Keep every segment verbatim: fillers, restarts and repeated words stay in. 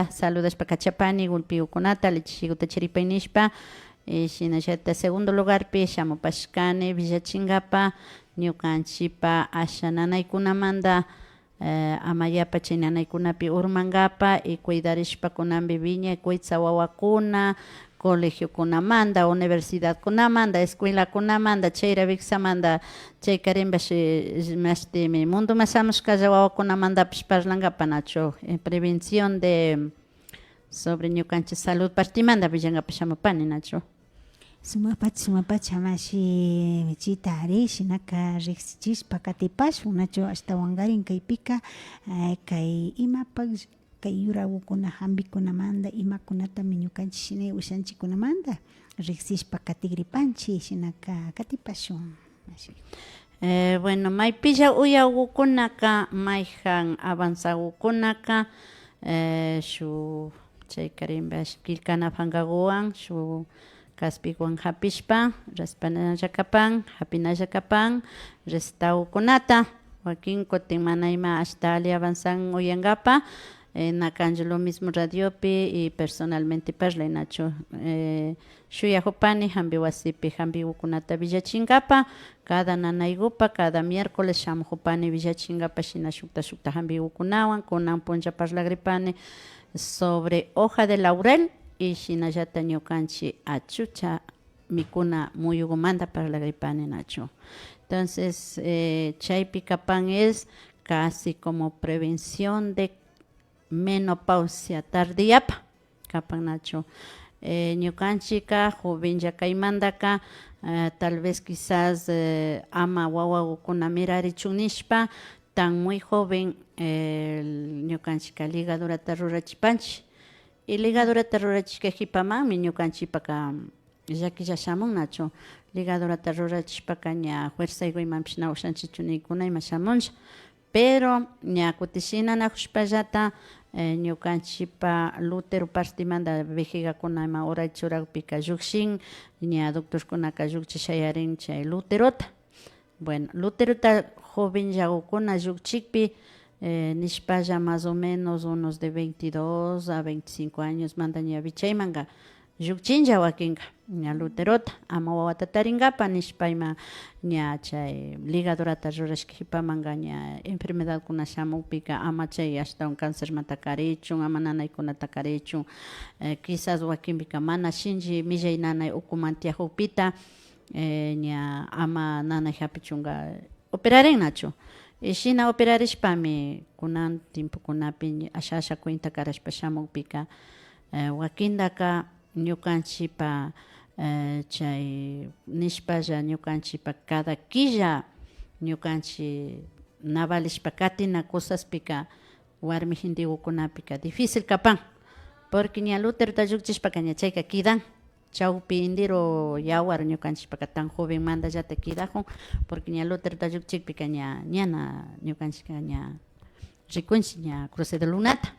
saludashpa kachapani, gulpiyukunata, leche shiguta chiripay nishpa. Y shinallata segundo lugarpi shamupashkani villachinkapa ñukanchipa asha nanaykunamanta, eh, ama yapa chay nanaykunapi urmankapa y cuidarishpa kunanpi wiñay kuytsa wawakuna, colegiokunamanta, universidadkunamanta, escuelakunamanta, chayra wiksamanta, chaykarinpash, eh, mashtimi mundoman shamushkalla wawakunamantapash parlankapa nachu, eh, prevención de sobre ñukanchik salud partimanta willankapa shamupani nachu. Sumakpacha, sumakpacha, mashi Michita, ari, shinaka riksichishpa katipashun, nachu, ashtawankarin kaypika, eh, kay imapak, kay yurakukuna, hampikunamanta, imakunatami ñukanchik shina ushanchikkunamanta riksishpa katigripanchik, shinaka katipashun, mashi. Eh, bueno, maypilla uyakukunaka, mayjan avanzakukunaka, eh, shuk chaykarinpash killkana pankakuwan, shuk kaspikuwan hapishpa, raspanalla kapan, hapinalla kapan, recetakukunata, wakin kutin mana ima ashta alli avanzan uyankapa, eh, na kanchu lo mismo radiopi y personalmente parlay nachu. Eh, shuyakupani hampi wasipi hampikukunata willachinkapa, cada nanaykupa, cada miércoles shamukupani willachinkapa, shina shukta, shukta hampikukunawan, kunan punlla parlagripani sobre hoja de laurel y shinallata ñukanchik achucha mikuna muyukumanta parlagripani nachu. Entonces, eh, chaypi kapan es casi como prevención de menopausia tardeyapa kapan nachu. Eh, ñukanchikka jovenlla kaymantaka, eh, tal vez quizás, eh, ama wawakukuna mirarichun nishpa, tan muy joven, eh, ñukanchikka ligadurata rurachipanchik. Y ligadurata rurachishka hipamanmi ñukanchikpaka llakilla shamun nachu. Ligadurata rurachishpaka ña fuerzayku imapish na ushanchikchu nikkuna ima shamunlla. Pero ña kutin shinanakushpallata, eh, ñukanchikpa lútero partimanta vejigakuna ima uray churakpika llukshin, ña doctorkunaka llukchisha yarin chay lúterota. Bueno, lúterota jovenllakukuna llukchikpi, eh, nishpalla más o menos unos de veintidós a veinticinco añosmanta ña wichaymanka llukchinlla wakinka, ña lúterota, ama wawata tarinkapa nishpa ima ña chay ligadurata rurashka hipamanka ña enfermedadkuna shamukpika ama chay ashtawan cáncermanta karichun, ama nanaykunata karichun, eh, quizás wakinpika mana shinchi millay nanay ukuman tiyakukpita, eh, ña ama nanay hapichunka operarin nachu. Y shina operarishpami kunan tiempokunapi asha asha cuenta karashpa shamukpika, eh, wakintaka ñukanchikpa, eh, chay nishpalla ñukanchikpa cada killa ñukanchik na valishpa katina cosaspika warmi gentekukunapika difícil kapan. Porque ña lúterota llukchishpaka ña chayka kidan. Chawpi indiro yawar ñukanchikpaka tan jovenmantallata kidakun, porque ña lúterota llukchikpika ña, ñana ñukanchikka ña rikunchik ña cruce de lunata.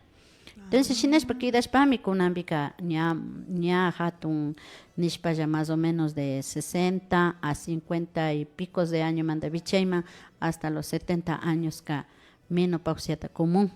Entonces, shinashpa kidashpami kunanpika ña, ña hatun nishpalla más o menos de sesenta a cincuenta y picos de añomanta wichayman hasta los setenta añoska menopausiata común.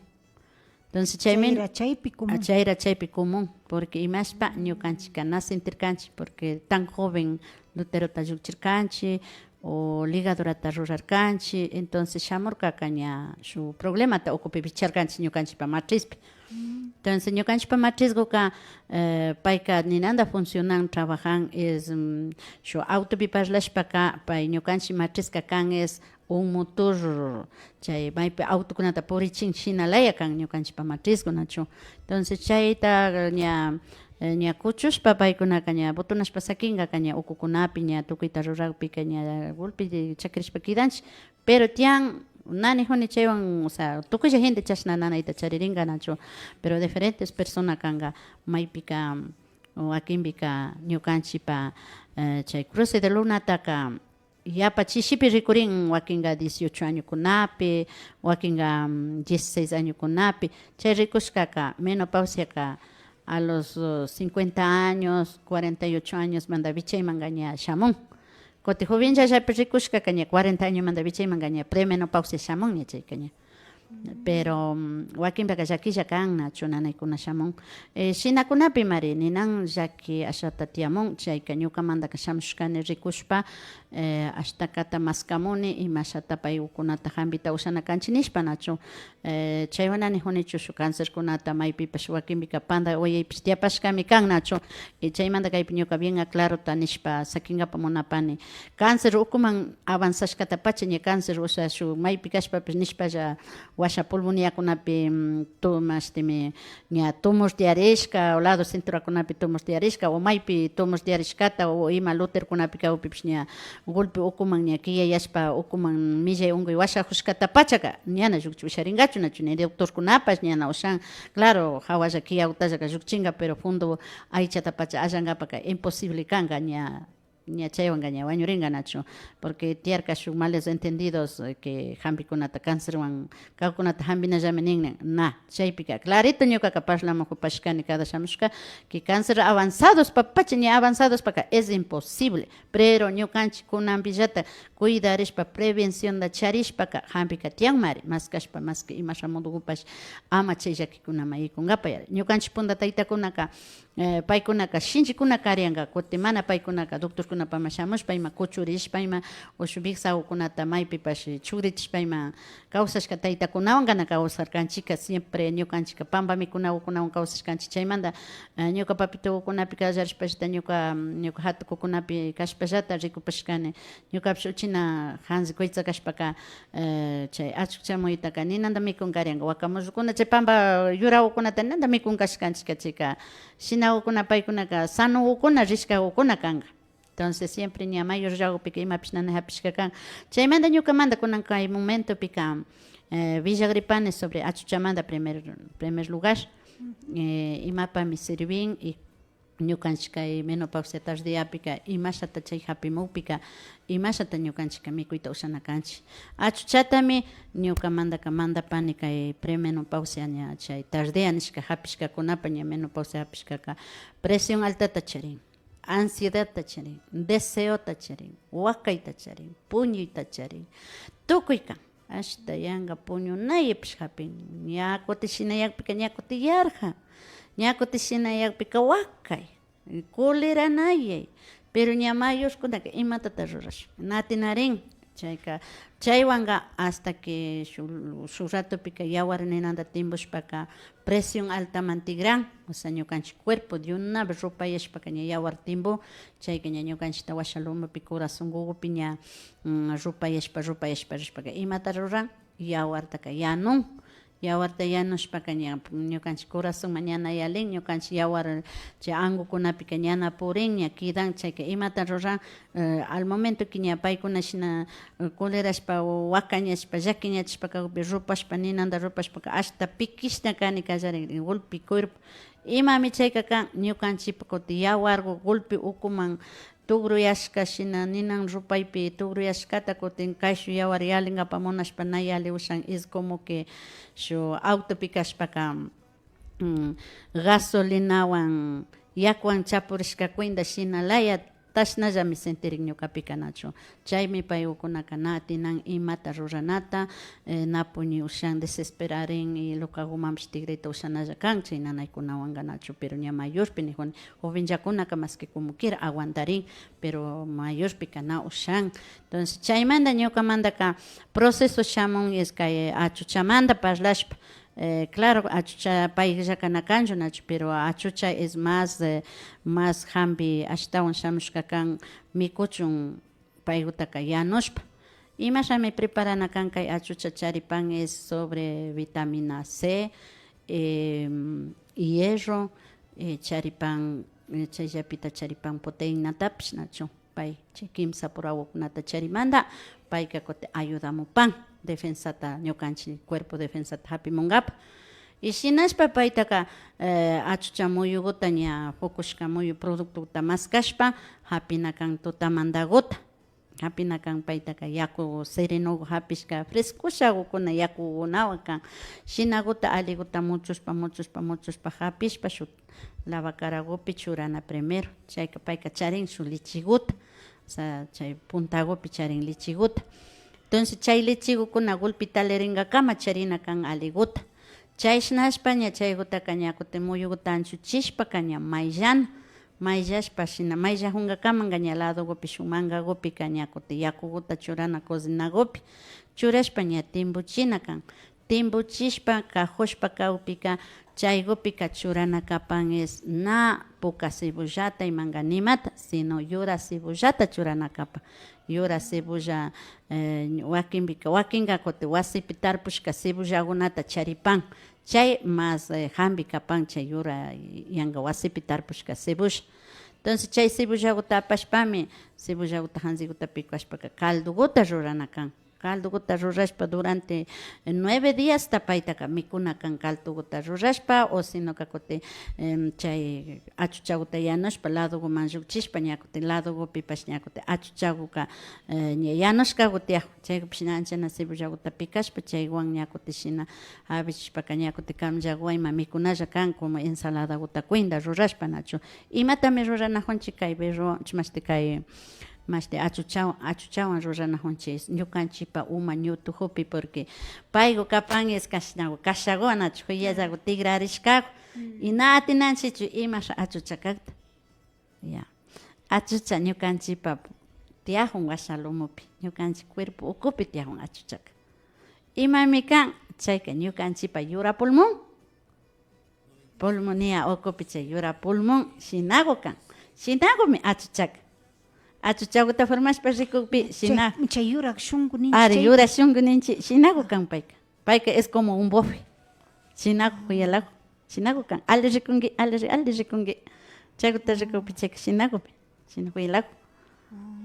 Entonces, chaymi chayra chaypi común. Ah, chayra chaypi común, porque imashpa ñukanchikka na sentirkanchik, porque tan joven lúterota llukchirkanchik o ligadurata rurarkanchik, entonces shamurkaka ña shuk problemata ukupi picharkanchik ñukanchikpa matrizpi. Entonces, ñukanchikpa matrizkuka, eh, payka ninanta funcionan, trabajan, es, mm, shuk autopi parlashpaka, pay ñukanchik matrizka kan es un motor, chay maypi autokunata purichin shina laya kan ñukanchikpa matrizku, nachu. Entonces, chayta ña, eh, ña kuchushpa paykunaka ña butunashpa sakinkaka ña ukukunapi, ña tukuyta rurakpika ña gulpi chakirishpa kidanchik. Pero tiyan, na nijuni chaywan, o sea, tukuylla gente chashna nanayta charirinka, nachu. Pero diferentes persona kanka, maypika, wakinpika ñukanchikpa, eh, chay cruce de lunataka, yapa chishipi rikurin, wakinka dieciocho añokunapi, wakinka, mm, dieciséis añokunapi. Chay rikushkaka, menopausiaka a los, uh, cincuenta años, cuarenta y ocho añosmanta wichaymanka ña shamun. Kutin jovenllallapi rikushkaka ña cuarenta añomanta wichaymanka ña premenopausia shamun ña chayka ña. Pero mm, wakinpaka llakilla kan, nachu, nanaykuna shamun. Eh, shinakunapimari ninan llaki ashata tiyamun, chayka ñukamantaka shamushkani rikushpa, eh, ashtakata maskamuni, imashata paykunata hampita ushana kanchik nishpa, nachu. Eh, chaywan na nijunichu shuk cancerkunata maypipash wakinpika panda uyaypish tiyapashkami kan, nachu. Y chaymanta kaypi ñuka bien aclarota nishpa sakinkapa munapani. Cáncer ukuman avanzashkatapacha ña cáncer, o sea, shuk maypi kashpapish nishpalla washa pulmoniakunapi, mm, tu-, mashtimi ña tumor tiyarishka, o lado cinturakunapi tumor tiyarishka, o maypi tumor tiyarishkata, o ima luterkunapi kawpipish ña golpe ukuman ña kiyayashpa, ukuman millay unkuy washajushkatapachaka, ñana llukchi usharinkachu, nachu, ni doctorkunapash ñana ushan. Claro, jawalla kiyagutallaka llukchinka, pero fondo aychatapacha allankapaka imposible kanka, ña, ña chaywanka ña wañurinka, nachu. Porque tiyarka shuk males entendidos, eh, que hampikunata cancerwan kawkunata hampinallami nin, nin. Na, chaypika clarito ñukaka parlamujupashkani cada shamushka que cáncer avanzadospapacha, ña avanzadospaka es imposible. Pero ñukanchik kunanpillata cuidarishpa, prevencionta charishpaka, hampika tiyanmari, maskashpa, maski ima shamudukupash ama chay llakikunaman yaykunkapa yari. Ñukanchik punta taytakunaka, eh, paykunaka shinchikuna karianka, kuti mana paykunaka doctorkunapaman shamushpa, ima kuchurishpa, ima ushu wiksagukunata maypipash chukrichishpa, ima kawsashka taytakunawan kana kawsarkanchikka, siempre ñukanchikka pampa mikunagukunawan kawsashkanchik. Chaymanta, eh, ñuka papitugukunapi kallarishpallata, ñuka, ñuka hatukukunapi kashpallata rikupashkani. Ñukapish uchina hansi kuytsa kashpaka, eh, chay achucha muyutaka ninanta mikunkarianka. Waka mullukuna, chay pampa yuragukunata ninanta mikunkashkanchikka chayka. Shinagukuna paykunaka sanogukuna, rishkagukuna kanka. Entonces, siempre ña mayor llagupika imapish nana hapishka kan. Chaymanta ñukamanta kunan kay momentopika, eh, villagripani sobre achuchamanta primer, primer lugar. Eh, imapami sirvin y ñukanchik kay menopausia tardeyapika imashata chay hapimukpika imashata ñukanchikka mikuyta ushana kanchik. Achuchatami ñukamantaka mandapani kay premenopausia ña chay tardea nishka hapishkakunapa ña menopausia hapishkaka presión altata charin. Ansiedadta charin, deseota charin, wakayta charin, puñuyta charin, tukuy kan. Ashta yanka puñunaypish hapin. Ña kutin shinayakpika ña kutin yarja. Ña kutin shinayakpika wakay, cólera nayay. Pero ña mayorkunaka imatata rurashun? Na atinarin. Chayka, chaywanka hasta que shuk, shuk ratopika yawar ninanta timbushpaka presión altaman tigran, o sea, ñukanchik cuerpo de una vez rupayashpaka ña yawar timbun, chayka ña ñukanchikta washa lomopi, corazón gugupi ña, mm, rupayashpa, rupayashpa rishpaka, imata ruran? Yawartaka yanun. Yawarta yanushpaka ña ñukanchik corazonman ñana yalin, ñukanchik yawar chay angukunapika ñana purin, ña kidan, chayka imata ruran? Eh, al momento que ña paykuna shina, eh, colerashpa, wakañashpa, llakiñachishpa kakpi rupashpa, ninanta rupashpaka ashta pikishna kani kallarin, golpe cuerpo. Imami chayka kan? Ñukanchikpa kutin yawarku golpe ukuman tugruyashka shina ninan rupaypi tugruyashkata kutin kayshuk yawar yalinkapa munashpa na yali ushan, es como que shuk autopi kashpaka, mm, gasolinawan yakuwan chapurishka cuenta shina laya tashnallami sentirin ñukapika, nachu. Chaymi paykunaka na atinan imata ruranata, eh, na puñuy ushan, desesperarin y lukagumanpish tigrita ushanalla kan chay nanaykunawanka, nachu. Pero ña mayorpi nijuni, jovenllakunaka más que como quiera aguantarin, pero mayorpika na ushan. Entonces chaymanta ñukamantaka proceso shamun es kay achuchamanta parlashpa. Eh, claro, achucha payllaka na kanchu, nachu, pero achucha es más, eh, más hampi ashtawan shamushka kan, mikuchun paygutaka yanushpa. Imashami preparana kan kay achucha charipan? Es sobre vitamina C, em, hierro, eh, charipan, eh, chayllapita charipan proteinatapish, nachu. Pay chay kimsa puragukunata charimanta, payka kutin ayudamupan defensata, ñukanchik cuerpo defensata hapimunkapa. Y shinashpa paytaka, eh, achucha muyuguta ña pukushka muyu productota maskashpa hapina kan tutamantaguta. Hapina kan paytaka yaku serenogu hapishka frescoshagukuna yakugunawan kan. Shinaguta aliguta muchushpa, muchushpa, muchushpa hapishpa shuk lavacaragupi churana primero. Chayka payka charin shuk lichiguta, o sea, chay puntagupi charin lichiguta. Entonces, chay lechegukuna gulpi taliringakama charina kan aliguta. Chayshnashpa ña chaygutaka ña kutin muyuguta anchuchishpaka ña mayllana, mayllashpa shina, mayllajungakamanka ña ladogupi shuk mangagupika ña kutin yakuguta churana cocinagupi churashpa ña timbuchina kan. Timbuchishpa kajushpa kawpika, chaygupika churana kapan es na puka cebollata imanka nimata, sino yura cebollata churana kapan. Yura cebolla, eh, wakinpika, wakinka kutin wasipi tarpushka cebollagunata charipan. Chay mas, eh, jambi kapan chay yura yanka wasipi tarpushka cebolla. Entonces, chay cebollaguta apashpami, cebollaguta janziguta pikuashpaka caldoguta rurana kan. Caldoguta rurashpa durante, eh, nueve díasta paytaka mikuna kan caldoguta rurashpa, o sinoka kutin, em, chay achuchaguta yanushpa ladoguman llukchishpa ña kutin ladogupipash ña kutin achuchaguka, eh, ña yanushkagu tiyajun. Chaygupish ña anchana cebollaguta pikashpa chaywan ña kutin shina jawichishpaka ña kutin kamllaguwan ima mikunalla kan, como ensaladaguta cuenta rurashpa nachu. Imatami ruranajunchik kay berro, mashti kay Mashti achuchawan, achuchawan ruranajunchik ñukanchikpa uma ñutujupi, porque paygu kapan es kashnagu, kashagu nachu, juyallagu tigrarishkagu, y na atinanchikchu imasha achucha kakta. Ya. Achucha ñukanchikpa tiyajun washa lumupi, ñukanchik cuerpo ukupi tiyajun achuchaka. Imami kan? Chayka ñukanchikpa yura pulmón. Pulmonía ukupi chay yura pulmón shinagu kan. Shinagumi achuchaka. Achuchaguta formashpa rikukpi shina. Chay, chay yura shunku ninchik. Ari, chay yura shunku ninchik, shinagu kan payka. Payka es como un bofe. Shinagu juyalagu. Shinagu kan. Alli rikunki, alli ri-, alli rikunki. Chayguta rikukpi chayka shinagumi. Shina juyalagu.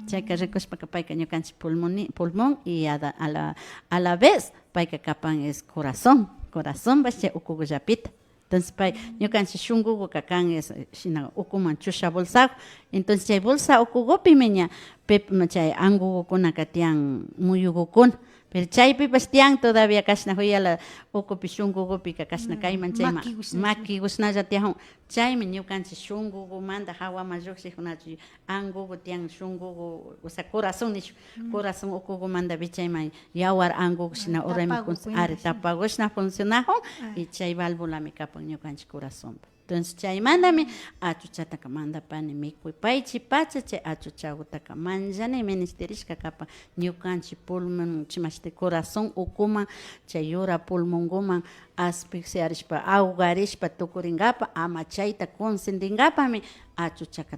Chayka rikushpaka payka ñukanchik pulmoni-, pulmón y a la, a la, a la vez payka kapan es corazón, corazonpash chay ukugullapita. Entonces pay, ñukanchik shunkuguka kan es, eh, shina ukuman chusha bolsagu. Entonces chay bolsa ukugupimi ña pep-, chay angugukunaka tiyan muyugukuna. Pero chaypipash tiyan todavía kashna juyala ukupi shunkugupika kashna kayman chayman makigushnalla tiyajun. Chaymi ñukanchik shunkugumanta jawaman llukshijuna nachu angugu tiyan, shunkugu, o sea, corazón nishun. Corazón ukugumanta vichayman yawar angugu shina urayman ari tapagushna funcionajun y chay válvulami kapan ñukanchik corazonpa. Entonces chaymantami achuchataka mandapani mikuypaychik pacha chay achuchagutaka manllani minishtirishka kapan ñukanchik pulmón, chimashti corazón ukuman, chay yura pulmonguman asfixiarishpa, ahogarishpa tukuringapa, ama chayta consentinkapami achuchaka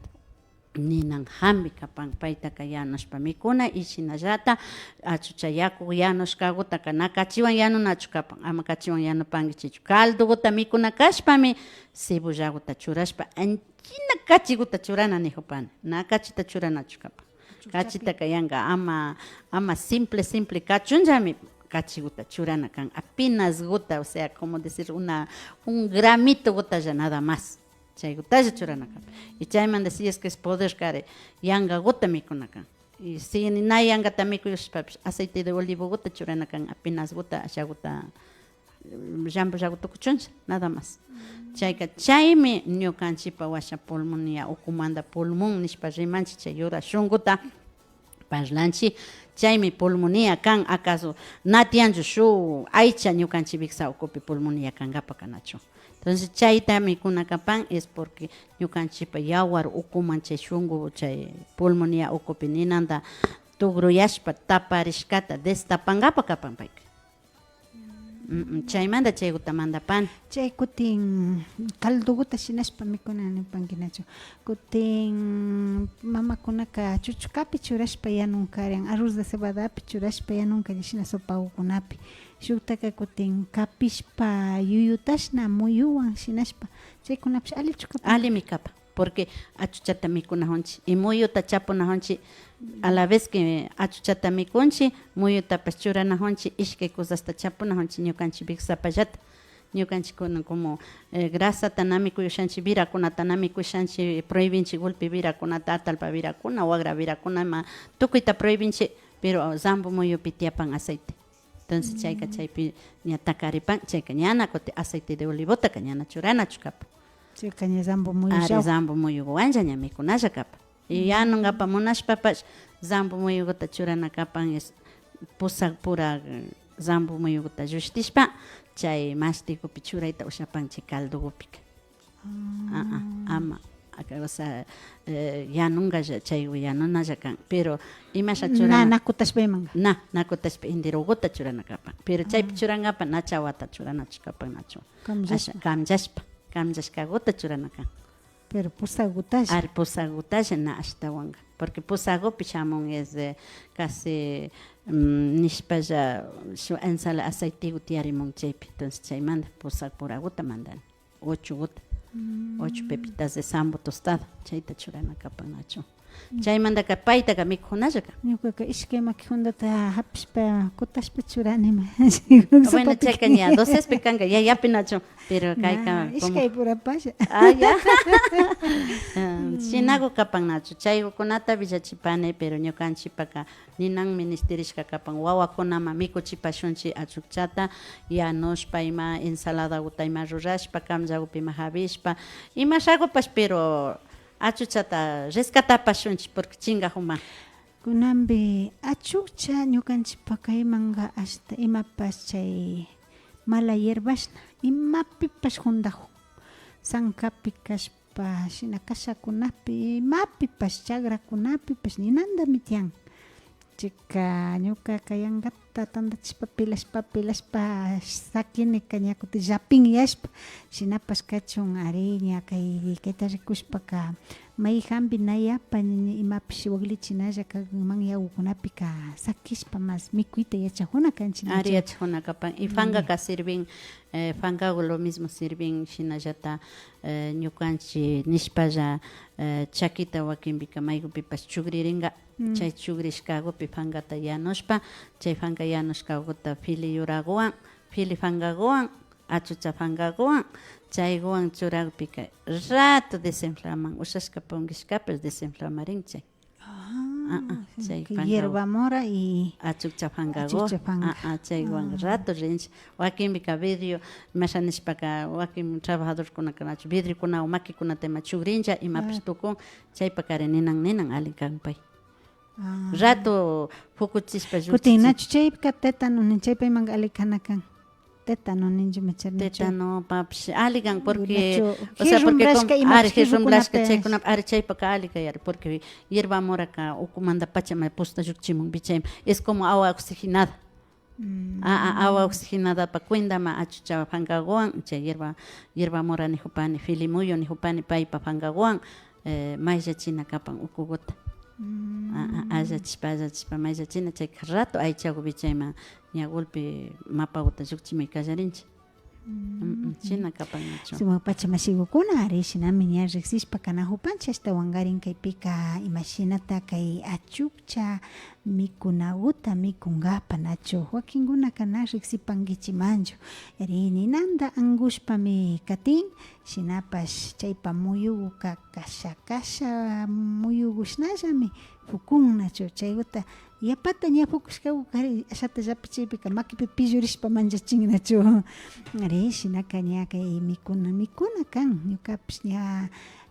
ninan jambi kapan, paytaka yanushpa mikuna y shinallata achucha yaku yanushkagutaka na kachiwan yanunachu kapan, ama kachiwan yanupankichichu. Caldoguta mikuna kashpami cebollaguta churashpa anchina kachiguta churana nijupani, na kachita churanachu kapan. Kachitaka yanka ama, ama simple, simple kachunllami kachiguta churana kan, apenasguta, o sea, como decir, una, un gramitogutalla nada más. Chaygutalla churana kan. Y chaymanta si es que es poder kari, yankaguta mikuna kan. Y si na yankata mikushpapish aceite de olivoguta churana kan, apenasguta, ashaguta, mm, llampullagu tukuchunlla, nada más. Chayka, chaymi ñukanchikpa washa pulmonía ukumanta pulmón nishpa rimanchik, chay yura shunkuta parlanchik, chaymi pulmonía kan. Acaso na tiyanchu shuk aycha ñukanchik wiksa ukupi pulmonía kankapaka nachu? Entonces chayta mikuna kapan es porque ñukanchikpa yawar ukuman chay shunku chay pulmonía ukupi ninanta tugruyashpa taparishkata destapankapa kapan payka. Mm, mm, chaymanta chayguta mandapani. Chay kutin caldoguta shinashpa mikuna nipankinachu. Kutin mamakunaka chuchukapi churashpa yanunkarin, arroz de cebadapi churashpa yanunkarin shina sopagukunapi. Shuktaka kutin kapishpa yuyutashna muyuwan shinashpa. Chaykunapish allichu kapan? Allimi kapan. Porque achuchata mikunajunchik y muyuta chapunajunchik, a la vez que achuchata mikunchik, muyutapash churanajunchik, ishkay cosasta chapunajunchik ñukanchik wiksapallata. Ñukanchikkuna como, eh, grasata na mikuyushanchik, wirakunata na mikushanchik, prohibinchik gulpi wirakunata, atallpa wirakuna, wagra wirakuna, ima tukuyta prohibinchik, pero zambo muyupi tiyapan aceite. Entonces chayka chaypi ña takaripan, chayka ñana kutin aceite de olivotaka ñana churanachu kapan. Chayka ña zambo muyullawan. Ari, zambo muyuguwanlla ña mikunalla kapan. Y yanunkapa munashpapash zambo muyuguta churana kapan es pusak pura, eh, zambo muyuguta llushtishpa, chay mashtigupi churayta ushapan chay caldogupika. Ah, ah, ama, aka, o sea, eh, yanungalla, chay yanunalla kan, pero imasha churana. Na, na kutashpa imanga. Na, na kutashpa intiruguta churana kapan, pero chaypi churangapa na chawata churanachu kapan nachu. Kamllashpa. Asha, kamllashpa, kamllashkaguta churana kan. Pero pusagutalla. Ari, pusagutalla na ashtawanka. Porque pusagupi shamun es, eh, casi, mm, nishpalla, shuk ensala aceitegu tiyarimun chaypi. Entonces, chaymanta pusag puraguta mandani. Ochoguta. Ocho pepitas de sambo tostada. Chayta churana kapan nachu. Chaymantaka paytaka mikujunalla kan. Ñukaka ishkay maki juntata japishpa, kutashpa churani, ma. Bueno, chayka ña docespi kanka, yayapi nachu. Pero kayka, na, como ishkay purapasha. Ah, ya. Ah, shinagu kapan nachu. Chaygukunata villachipani, pero ñukanchipaka ninan ministirishka kapan, wawakunaman mikuchipashunchi achukchata, yanushpa ima, ensaladaguta ima rurashpa, kamllagupi ima jabishpa, imashagupash, pero achuchata rescatapashunchi, porque chingajuman. Kunanpi achukcha ñukanchipaka imanga ashta imapash chay mala hierbashna, imapipash jundajun. Sankapi kashpa, shina kashakunapi, imapipash, chakrakunapipash ninandami tiyan. Chayka ñukaka yangata tandachishpa, pilashpa, pilashpa, sakinika ña kutin llapinyashpa, shinapash kachun, ari, ña kay, kayta rikushpaka, may jambi na yapa, ni, ni imapish waklichinalla kanman yagukunapika sakishpa mas mikuyta yachajuna kanchik. Ari, nachu? Yachajuna kapan. Y fangaka sirvin, eh, fangagu lo mismo sirvin, shinallata, eh, ñukanchik nishpalla, eh, chakita wakinpika maygupipash chugriringa. Chay chugrishkagupi fangata yanushpa, chay fanga yanushkaguta fili yuraguwan, fili fangaguwan, achucha fangaguwan, chayguwan churagpika rato desinflaman, ushashka pungishkapash desinflamarin chay. Ah, ah, chay fangagu. Hierba mora y achukcha fangagu. Achukcha fanga. Ah, ah, chaywan rato rinchi. Wakinpika vidrio, imasha nishpaka, wakin trabajadorkunaka nachu, vidriokunawan makikunata ima chugrincha, imapish tukun, chaypakari ninan, ninan alli kan pay. Ah. Rato pukuchishpa llukshichi. Kutin nachu chayka tétano nin, chaypa imanga alli kana kan. Tétano ninchuma chari nachu. Tétanopapish alli kan, porque, o sea, porque como, ari, jirrumbrashka, chaykunapi, ari, chaypaka alli kayari, porque hierba moraka ukumanta pachama pusta llukchimun, chayma. Es como agua oxigenada. Ah, ah, agua oxigenadapa cuentama achucha fangaguwan, chay hierba, hierba mora nijupani, filimuyu nijupani, paypa fangaguwan, eh, mayllachina kapan ukuguta. Ah, ah, allachishpa, allachishpa, mayllachina, chayka rato aychagupi chayma ña golpe mapaguta llukchimuy kallarinchi. Mm, mm, shina kapan nachu. Sumak pacha mashigukuna, ari, shinami ña riksishpa kanajupanchi, ashtawankarin kaypika imashinata kay achukcha mikunaguta mikungapa nachu. Wakinkunaka na riksipankichimanchu. Ari, ninanda angushpami katin, shinapash chaypa muyuguka kasha, kasha muyugushnallami pukun nachu. Chayguta yapata ña pukushkagu kari ashata llapichikpika makipi pillurishpa manchachin nachu. Ari, shinaka ña kay mikuna, mikuna kan. Ñukapish ña,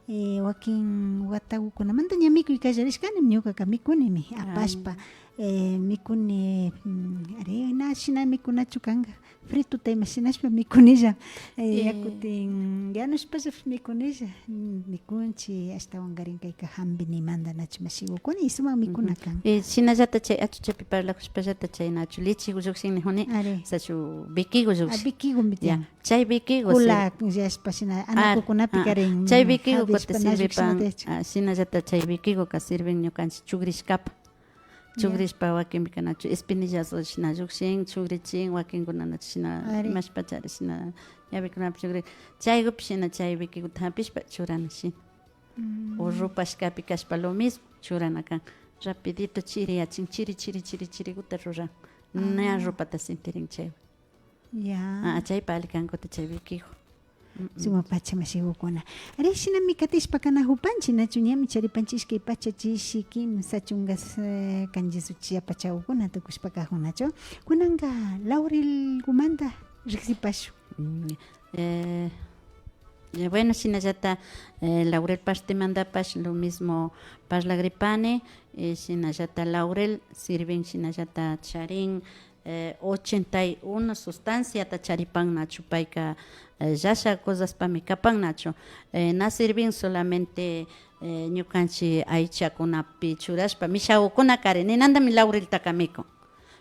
eh, wakin watagukunamanta ña mikuy kallarishkanimi, ñukaka mikunimi apashpa, eh, mikuni, mm, ari, na shina mikunachu kanga. Fritota imashinashpa mikunilla. Eh, ya kutin yanushpallapish mikunilla. Mm, mikunchi, ashtawankarin kayka jambi nimanda nachu mashigukuna y sumak mikuna kan. Eh, shinallata chay achuchapi parlajushpallata chay nachu lechigu llukshin nijuni, ari, sachu bikigu llukshin. Ah, bikigumi tiyan. Chay bikigu sirvi. Kula yashpa shina anakukunapi karin. Chay bikigukuta sirvipan, ah, shinallata chay bikiguka sirvin ñukanchi chugrishkapa. Chugrishpa wakinpika nachu espinillazo shina llukshin, chugrichin, wakinkuna nachu shina imashpachari shina ñawikunapi chugri. Chaygupi shina chay bikiguta japishpa churana shina. O rupashkapi kashpa lo mismo churana kan. Rapidito chiriyachin, chiri, chiri, chiri, chiriguta ruran. Na rupata sintirin chaywan. Ya. Ah, chaypa alli kankuta chay bikigu. Sumak pacha mashigukuna. Ari, shinami katishpa kanajupanchi, nachu ñami charipanchi ishkay pacha chishi kimsa chungas, eh, kanchisu chiya pachagukuna tukushpa kajunachu. Kunanka laurilgumanta riksipashun. Mm, eh, Eh, bueno, shinallata, eh, Laurel partimandapash lo mismo parlagripani, eh, shinallata Laurel sirvin, shinallata charin, eh, ochenta y uno sustanciata charipan nachu, payka, eh, llasha cosaspami kapan nachu, eh, na sirvin solamente, eh, ñukanchik aychakunapi churashpa, mishagukunakari ninandami laureltaka mikun.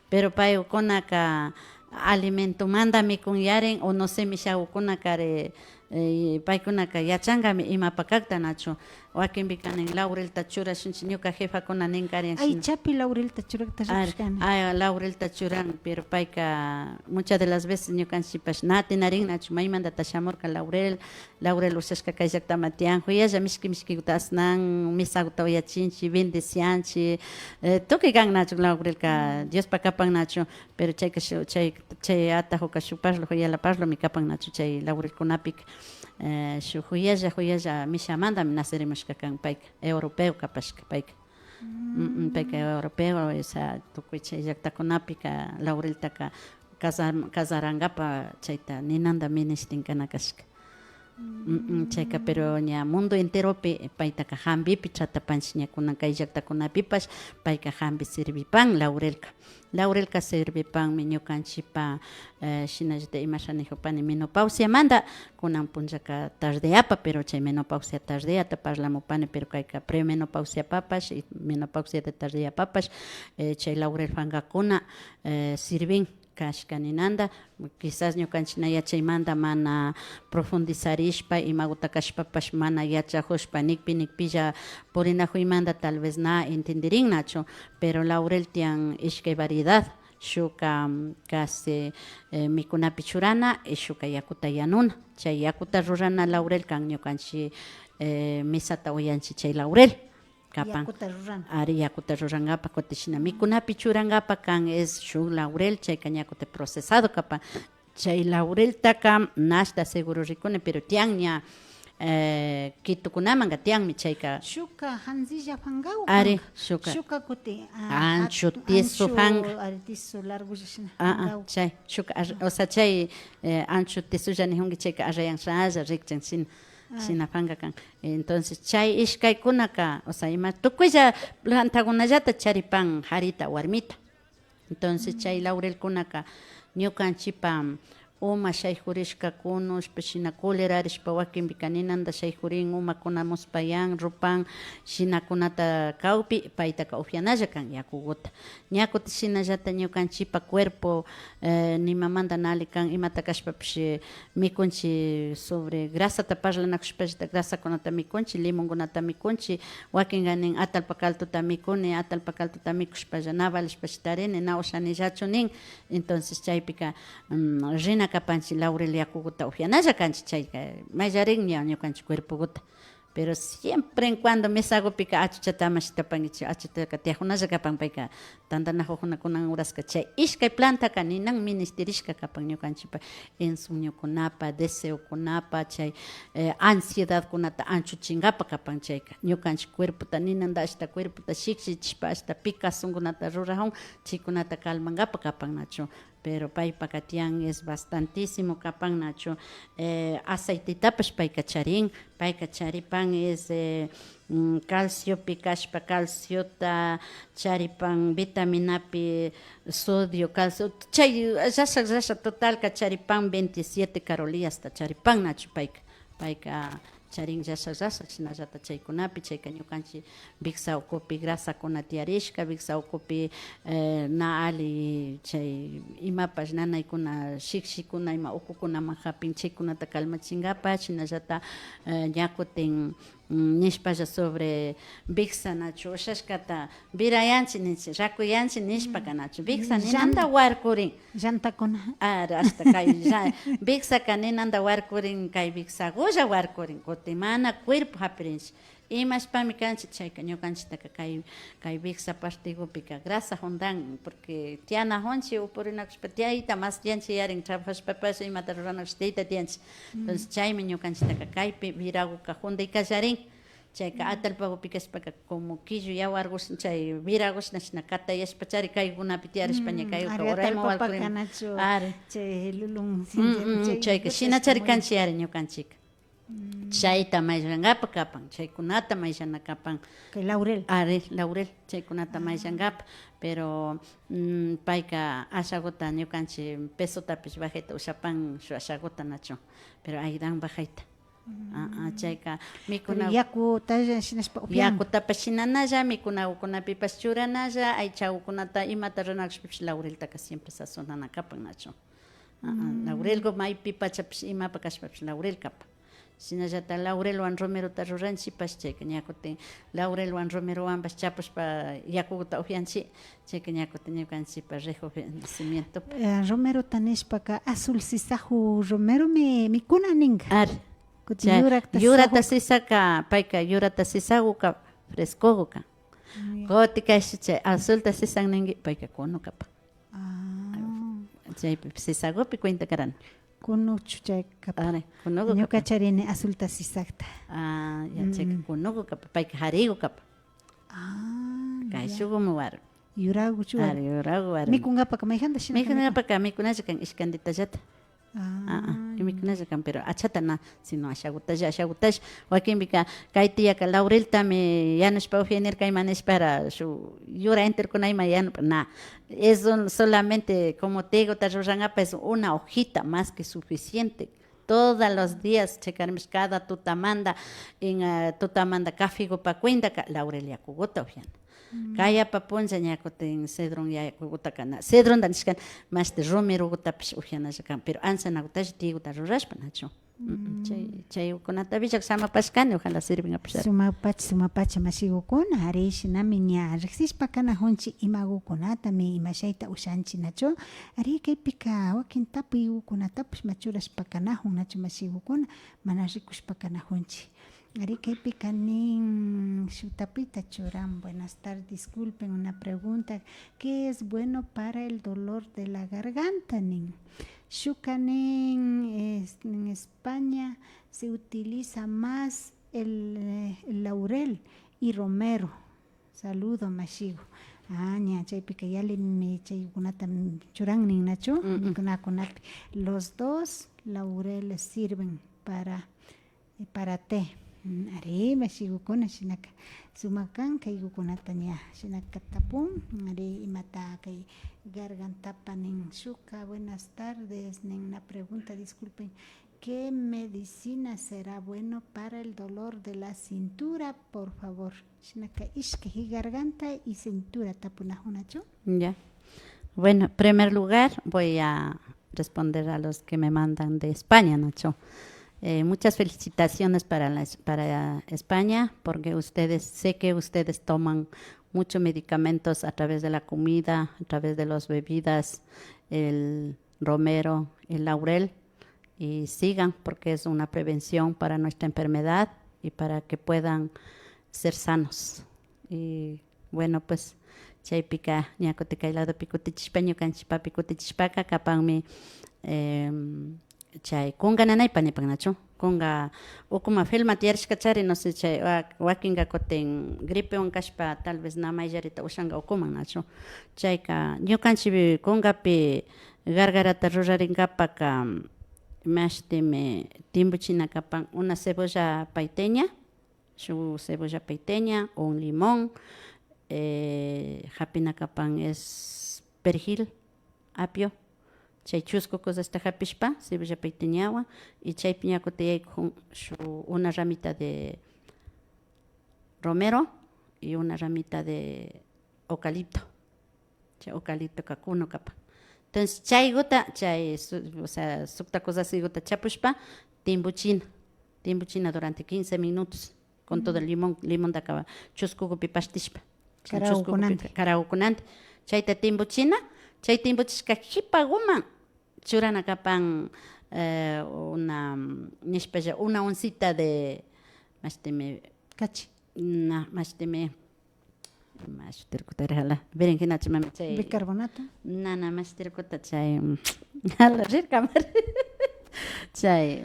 Pero paykunaka alimentomanda mikun yarin, o no sé, mishagukunakari, eh, paykunaka yachangami imapa kakta nachu. Wakinpika nin laurelta churashunchik, ñuka jefakuna ninkarin shina. Aychapi laurelta churakta Ari, rikushkani. Ay, laurelta churan, pero payka muchas de las veces ñukanchikpash na atinarin nachu, maymandata shamurka laurel, laurel ushashka kay llaktaman tiyan, juyalla mishki mishkiguta asnan, misaguta uyachinchik, bendicianchik, eh, tukuy kan nachu, laurelka Diospa kapan nachu, pero chayka shu-, chay, chay atajoka shuk parlo, juyala parlomi kapan nachu, chay laurelkunapika, eh, shuk juyalla, juyalla mishamandami nacerimushka kan payka, europeo kapashka payka. Mm, mm, payka europeo, o sea, tukuy chay llaktakunapika laureltaka cazar-, cazarankapa chayta ninanda minishtin kana kashka. Mm, mm, chayka, pero ña mundo enteropi paytaka jambipi tratapanchik, ña kunan kay llaktakunapipash payka jambi sirvipan laurelka. Laurelka sirvipanmi ñukanchikpa, eh, shinallata imasha nijupani, menopausiamanda, kunan punllaka tardeapa, pero chay menopausia tardeata parlamupani, pero kayka premenopausiapapash y menopausia de tardeapapash, eh, chay laurel fangakuna, eh, sirvin kashka ninanda, quizás ñukanchik na yachaymanda mana profundizarishpa, imaguta kashpapash mana yachajushpa, nikpi nikpilla purinajuymanda tal vez na entendirin nachu, pero laurel tiyan ishkay variedad, shukka, mm, casi, eh, mikunapi churana, y shukka yakuta yanuna. Chay yakuta rurana laurel kan ñukanchik, eh, misata uyanchik chay laurel. Kapan. Yakuta ruran. Ari, yakuta rurankapa, kutin shina mikunapi churankapa kan es shuk laurel, chayka ña kutin procesado kapan. Chay laureltaka nashta seguro rikuni, pero tiyan ña, eh, Quitokunamanka tiyanmi chayka. Shukka hanzilla fangaw. Ari, kan. Shukka. Shukka kutin, ah, ancho at-, tisu ancho, fanga. Ari, tisu largolla shina. Ah, ah, fangaw. Chay, shukka ar-, o sea, chay, eh, ancho tisulla nijunki, chayka arrayanralla rikchan shina. Shina fanga kan. Entonces, chay ishkaykunaka, o sea, ima tukuylla plantakunallata charipan jarita warmita. Entonces, chay laurelkunaka ñukanchipa uma shaykurishka kunushpa, shina colerarishpa, wakinpika ninanda shaykurin, umakuna muspayan, rupan, shinakunata kawpi, paytaka upyanalla kan yakuguta. Ña kutin shinallata ñukanchipa cuerpo, eh, nimamanda na alli kan, imata kashpapish, eh, mikunchi sobre grasata parlanakushpallata grasakunata mikunchi, limonkunata mikunchi, wakinka nin atallpa caltota mikuni, atallpa caltota mikushpalla na valishpash tarini, na ushanillachu nin. Entonces chaypika, mm, rina kapanchi laurel yakuguta upyanalla kanchi, chayka mayllarin ña ñukanchi cuerpoguta. Pero siempre en cuando mesagupika achuchata mashitapankichi, achutaka tiajunalla kapan payka, tantanajujuna kunan horaska chay ishkay plantaka ninan minishtirishka kapan ñukanchipa insomniokunapa, deseokunapa, chay, eh, ansiedadkunata anchuchinkapa kapan chayka. Ñukanchi cuerpota ninanda ashta cuerpota shikshichishpa ashta picazonkunata rurajun, chaykunata calmankapa kapan nachu. Pero paypaka tiyan es bastantísimo kapan nachu, eh, aceitetapash payka charin, payka charipan es, eh, mm, calciopi kashpa calciota charipan, vitaminapi sodio, calcio, chay llashak llasha totalka charipan veintisiete caroliasta charipan nachu payka. Payka charin llashak llashak, shinallata chaykunapi, chayka ñukanchi wiksa ukupi grasakuna tiyarishka, wiksa ukupi, eh, na alli chay imapash nanaykuna, shikshikuna ima ukukunaman japin, chaykunata calmachinkapa, shinallata, eh, ña kutin, mm, nishpalla sobre wiksa nachu ushashkata virayanchi ninchi, rakuyanchi nishpaka nachu. Wiksa ninanda warkurin. Llantakuna. Ari, ashta kay lla-, wiksaka ninanda warkurin, kay wiksagulla warkurin, kutin mana cuerpo japirinchi. Imashpami kanchi, chayka ñukanchitaka kay, kay wiksa partigupika grasa jundan, porque tiyanajunchi upurinakushpa, tiyayta mas tiyanchi yarin, trabajashpapash imata ruranakushpa tiyayta tiyanchi. Entonces, chaymi ñukanchitaka kaypi wiraguka junday kallarin. Chayka atallpagupi kashpaka como killu yawargushna, chay wiragushna shina katayashpachari kaykunapi tiyarishpa ña kayka urayman warkurin. Ari. Chay lulun sintiendo, mm, mm, chayka shinachari kanchi ari ñukanchika. Chayta mayllankapak kapan, chaykunata mayllana kapan. Kay laurel. Ari, laurel, chaykunata mayllankapak. Pero, mm, payka ashaguta ñukanchik pesotapish bajayta ushapan, shuk ashaguta nachu. Pero ayudan bajayta. Ah, ah, chayka pero mikuna yakutalla shinashpa upian. Yakutapash shinanalla, mikunagukunapipash churanalla, aychagukunata imata ruranakushpapish laureltaka siempre sazonana kapan nachu. Ah, ah, laurelgu maypi pachapish imapa kashpapish laurel kapan. Shinallata laurelwan romerota ruranchikpash chayka ña kutin laurelwan romerowanpash chapushpa yakuguta upianchik, chayka ña kutin ñukanchikpa rejuvenecimientopa. Eh, romerota nishpaka azul sisagu romeromi mikuna ninka. Ari. Kutin chay yurakta yurata sisagu. Sisaka, payka yurata sisaguka, frescoguka. Mm, ya. Kutin kayshi chay azulta sisan ninki, payka kunu kapan. Ah. Chaypi sisagupi cuenta karani. Kunuchu chay kapan. Ari, kunugu ñuka kapan. Charini azulta sisakta. Ah, ya, chayka kunugu kapan, payka jarigu kapan. Ah, ya. Kayshugumi waru. Yuraguchu waru. Ari, yuragu waru. Mikunkapaka mayjanta shina. Mikunkapaka mikunalla kan ishkantitallata. Ah, ah, mikunalla kan, pero achata na, sino ashagutalla, ashagutalla. Wakinpika, kay tiyaka laureltami yanushpa upianirka ima nishpara, shuk yura enterokuna ima yanupa, na. Es un, solamente, como te digo, ta rurangapa es una hojita más que suficiente. Todos los días, checarmish cada tutamanda, en, ah, tutamanda cafegupa cuentaka, laurel yakuguta upiana. Kayapa punlla ña kutin cedrón yakugutaka na, cedronta nishkani, mashti romerogutapish upianalla kan, pero ansanagutashi tiyuguta rurashpa, nachu. Mm, chay, chaykunata villak samapashkani, ojalá sirvingapash. Sumakpacha, sumakpacha, mashigukuna, ari, shinami ña riksishpa kanajunchik imagukunatami, imashayta ushanchik, nachu. Ari, kaypika wakin tapuygukunatapash ma churashpa kanajun, nachu, mashigukuna, mana rikushpa kanajunchik. Ari, kaypika nin, shuk tapuyta churan. Buenas tardes, disculpen, una pregunta. ¿Qué es bueno para el dolor de la garganta? Nin. Shukka nin, es, en España se utiliza más el, eh, el laurel y romero. Saludo, mashigu. Ah, ña, chaypika yallimi chaykunata, mm, churan nin, nachu? Mikunakunapi. Los dos laureles sirven para eh, para té. Mm, ari, mashigukuna, shinaka sumak kan kaygukunata ña, shinaka tapun, ari, imata kay gargantapa nin shukka, buenas tardes, nin na pregunta, disculpen, ¿qué medicina será bueno para el dolor de la cintura, por favor? Shinaka ishkay, garganta y cintura tapunajunachu? Ya. Bueno, en primer lugar voy a responder a los que me mandan de España, nachu. Eh, muchas felicitaciones para la, para España, porque ustedes, sé que ustedes toman muchos medicamentos a través de la comida, a través de las bebidas, el romero, el laurel, y sigan, porque es una prevención para nuestra enfermedad y para que puedan ser sanos. Y bueno, pues, chaypika, ña kutin kay ladopi kutichishpa, ñukanchikpapi kutichishpaka, kapanmi, em, chay kunga nanaypa nipan nachu. Kunga ukuma filma tiyarishkachari, no sé, chay wa-, wakinga kutin gripewan kashpa, tal vez na mayllarita ushanga ukuman nachu. Chayka, ñukanchik kungapi gargarata ruraringapaka, mashtimi timbuchina kapan una cebolla paiteña, shuk cebolla paiteña o un limón, eh, japina kapan es perejil, apio, chay chusku cosasta japishpa, cebolla paiteñawan, y chaypi ña kutin yaykujun shuk una ramita de romero y una ramita de eucalipto. Chay eucaliptoka kunu kapan. Entonces, chayguta, chay, su-, o sea, sukta cosasiguta chapushpa, timbuchina. Timbuchina durante quince minutos. Con todo el limón, limontaka chuskugupi pashtishpa. Chay chuskugupi, karagukunanti. Karagukunanti. Chayta timbuchina, chay timbuchishka jipaguman churana kapan, eh, una, mm, nishpalla, una oncita de, mashtimi, kachi. Na, mashtimi, ima shutirkuta rijala, berenjenachu mami chay. Bicarbonato. Nana, mashtirkuta chay, ala, rirkamari. Chay.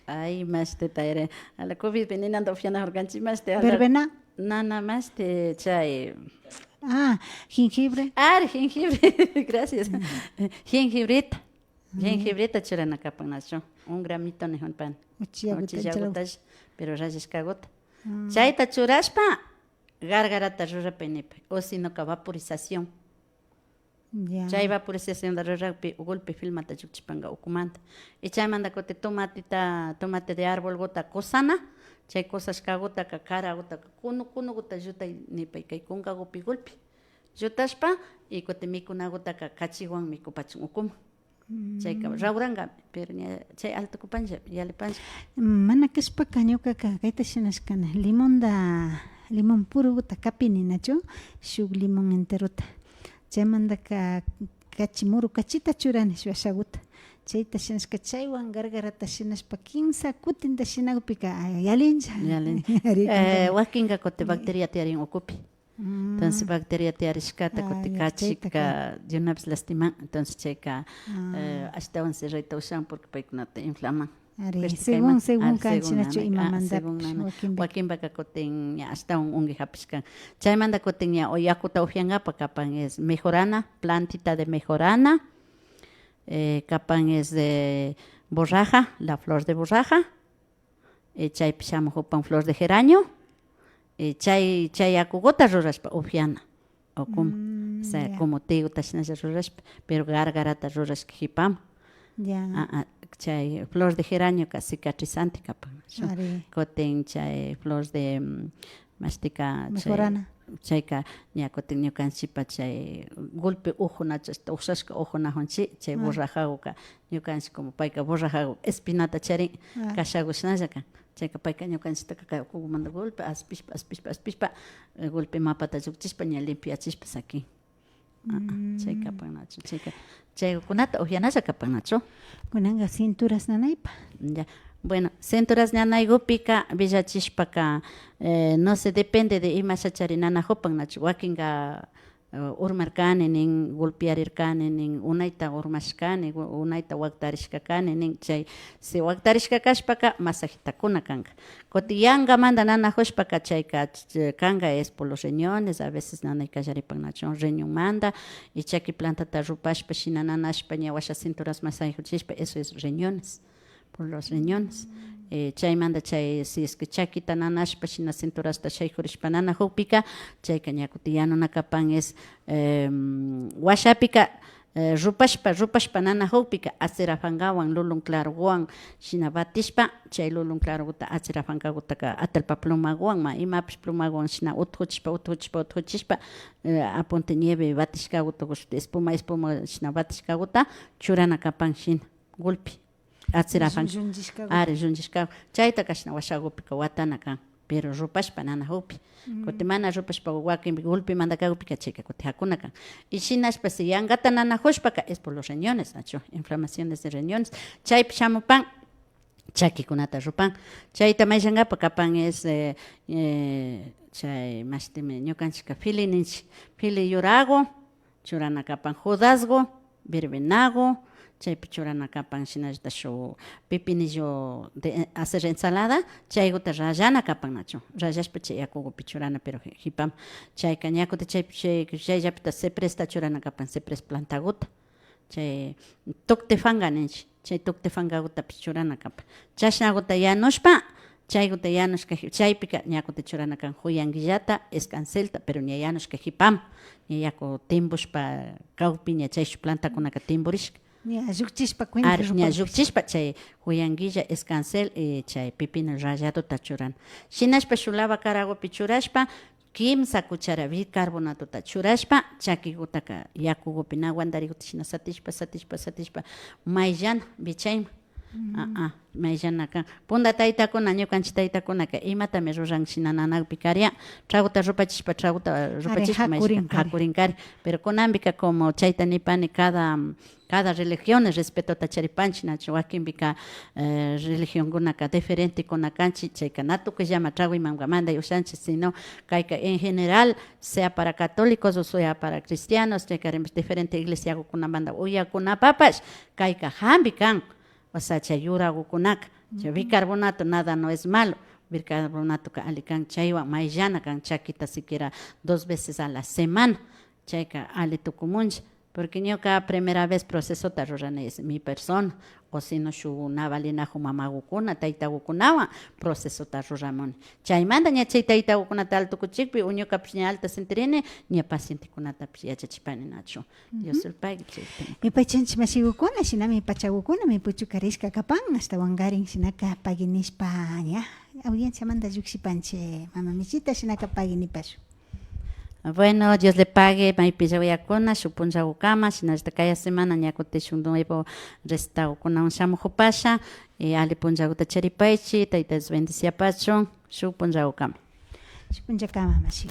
Ay, mashtita, ere. Ala, covidpi ninanta upianajurkanchik, mashti, ala. Verbena. Nana, mashti, chay. Ah, jengibre. Ari, jengibre. Gracias. Jengibrita. Jengibreta churana kapan nachu, un gramito nijunpani. Uchillaguta, uchillagutash, pero rallashkaguta. Chayta churashpa, gargarata rurapay nipay. O sinoka vaporización. Ya. Chay vaporizacionta rurakpi, gulpi filmata llukchipanka ukumanta. Y chaymanta kutin tomatita, tomate de arbolguta kusana, chay kusashkagutaka, karagutaka, kunu, kunuguta llutay nipay, kay kunkagupi gulpi. Llutashpa, y kutin mikunagutaka kachiwan mikupachun ukuman. Chayka rawrankami, pero ña chay altukupanlla, yalipanlla. Mana kashpaka ñukaka kayta shinashkani, limonta, limon puruguta kapini nachu, shuk limon enterota. Chaymantaka kachi, muru kachita churani shuk ashaguta. Chayta shinashka, chaywan gargarata shinashpa, kimsa kutinta shinakpika, ah, yalinlla. Yalinlla. Ari, eh, kanka. Wakinka kutin bacteria tiyarin ukupi. Entonces, bacteria tiyarishkata kutin kachika de una vez lastiman. Entonces, chayka, eh, ashtawan cerrayta ushan porque paykunata inflaman. Ari, según, según kanchinachu, imamanta según nana. Wakinpaka kutin ña ashtawan ungi japishkan. Chaymanta kutin ña o yakuta upiankapa kapan es mejorana, plantita de mejorana, eh, kapan es de borraja, la flor de borraja, eh, chaypi shamujupan flor de geranio, eh, chay, chay yakuguta rurashpa upiana. O como, o sea, como tiguta shinalla rurashpa, pero gargarata rurashka jipaman. Ya. Ah, ah, chay flor de geranioka cicatrizante kapan. Ari. Kutin chay flor de, mm, mashtika, chay, mejorana. Chayka ña kutin ñukanchikpa chay gulpi ujunachu, ushashka ujunajunchik, chay borrajaguka, ñukanchik como payka borrajagu espinata charin, kashagu shinalla kan. Chayka payka ñukanchiktaka kay ukumanta gulpi aspishpa, aspishpa, aspishpa, eh, gulpi mapata llukchishpa, ña limpiachishpa sakin. Ah, ah, chay kapan nachu, chayka, chaykunata upianalla kapan nachu. Kunanka cinturas nanaypa. Ya. Bueno, cinturas nanaygupika villachishpaka, eh, no sé, depende de imashachari nanajupan nachu. Wakinka, eh, urmarkani nin, gulpiarirkani nin, unayta urmashkani, gu-, unayta waktarishka kani nin, chay, si waktarishka kashpaka, masajitakuna kanka. Kutin yankamanta nanajushpaka chayka, ch-, kanka es por los riñones, a veces nanay kallaripan nachu riñonmanta, y chaki plantata rupashpa shina nanashpa ña washa cinturas masayjuchishpa, eso es riñones, por los riñones. Eh, chaymanta chay, si es que chakita nanashpa shina cinturasta shayjurishpa nanajukpika, chayka ña kutin yanuna kapan es, em, washapika, eh, rupashpa, rupashpa nanajukpika, acerafankawan, lulun clarowan, shina batishpa, chay lulun claroguta, acerafankagutaka atallpa plumaguwan, ma imapish plumaguwan shina utjuchishpa, utjuchishpa, utjuchishpa, eh, apunte nieve batishkaguta, gushti espuma, espuma shina batishkaguta churana kapan shina, gulpi. Acerafanka. Llunllishkagu. Ari, llunllishkagu. Chayta kashna washagupika watana kan. Pero rupashpa nanajukpi. Kutin mana rupashpa wakinpi gulpimanta kagupika chayka kutin jakuna kan. Y shinashpa si yankata nanajushpaka es por los riñones, nachu, inflamaciones de riñones. Chaypi shamupan, chakikunata rupan. Chayta mayllankapak kapan es, eh, eh, chay mashtimi ñukanchikka fili ninchik. Fili yuragu, churana kapan judasgu, verbenagu, chaypi churana kapan shinallata shuk pepinillo de, eh, hacer ensalada, chayguta rallana kapan nachu, rallashpa chay yakugupi churana, pero ji-, jipaman. Chayka ña kutin chaypi chay, chayllapita cipresta churana kapan, ciprés plantaguta, chay tuktifanka ninchik. Chay tuktifankagutapish churana kapan. Chashnaguta yanushpa, chayguta yanushka ji-, chaypika ña kutin churana kan juyankillata, escancelta, pero ña yanushka jipaman, ña yaku timbushpa kawpi ña chayshuk plantakunaka timburishka. Ña llukchishpa cuenta. Ari, ña llukchishpa chay juyankilla, escancel, eh, chay pepino ralladota churana. Shinashpa shuk lava karagupi churashpa, kimsa cuchara bicarbonatota churashpa, chakigutaka yakugupi na guandariguta shina satishpa, satishpa, satishpa, mayllana vichayman. Ah, ah, mayllana kan. Punta taytakuna, ñukanchik taytakunaka imatami ruran shina nanakpi karian, traguta rupachishpa, traguta rupachishpa, mayllana jakurinkari. Pero kunanpika como chayta nipani, cada cada religiones respetota charipanchik, nachu, wakinpika, eh, religionkunaka diferentekuna kanchik, chayka na tukuyllama traguymanta ushanchik, sino kayka en general, sea para católicos o sea para cristianos, chayka diferente iglesiagukunamanta uyakunapapash, kayka jambi kan, o sea, chay yuragukunaka, chay bicarbonato nada no es malo, bicarbonatoka alli kan, chaywan mayllana kan, chakita siquiera dos veces a la semana, chayka alli tukumunlla. Porque ñuka primera vez procesota rurani, es mi persona, o sino shuk na valinajun mamagukuna, taytagukunawan procesota ruramuni. Chaymanta ña chay taytagukunata altukuchikpi, o ñukapish ña alta sintirini, ña pacientekunatapish yachachipani nachu. Dios sulpagui chayta. Yupaychanchik mashigukuna, shinami pachagukunami puchukarishka kapan, ashtawankarin shinaka pagui nishpa ña audienciamanta llukshipanchik, mama Michita, shinaka pagui nipashun. Bueno, Dios le pague, maypi llawiyakuna, shuk punllagukama, shinallata kaya semana ña kutin shuk nuevo recetagukunawan shamujupasha, eh, alli punllaguta charipaychik, Tayta Dios bendiciapachun, shuk punllagukama. Shuk punllakama, mashi.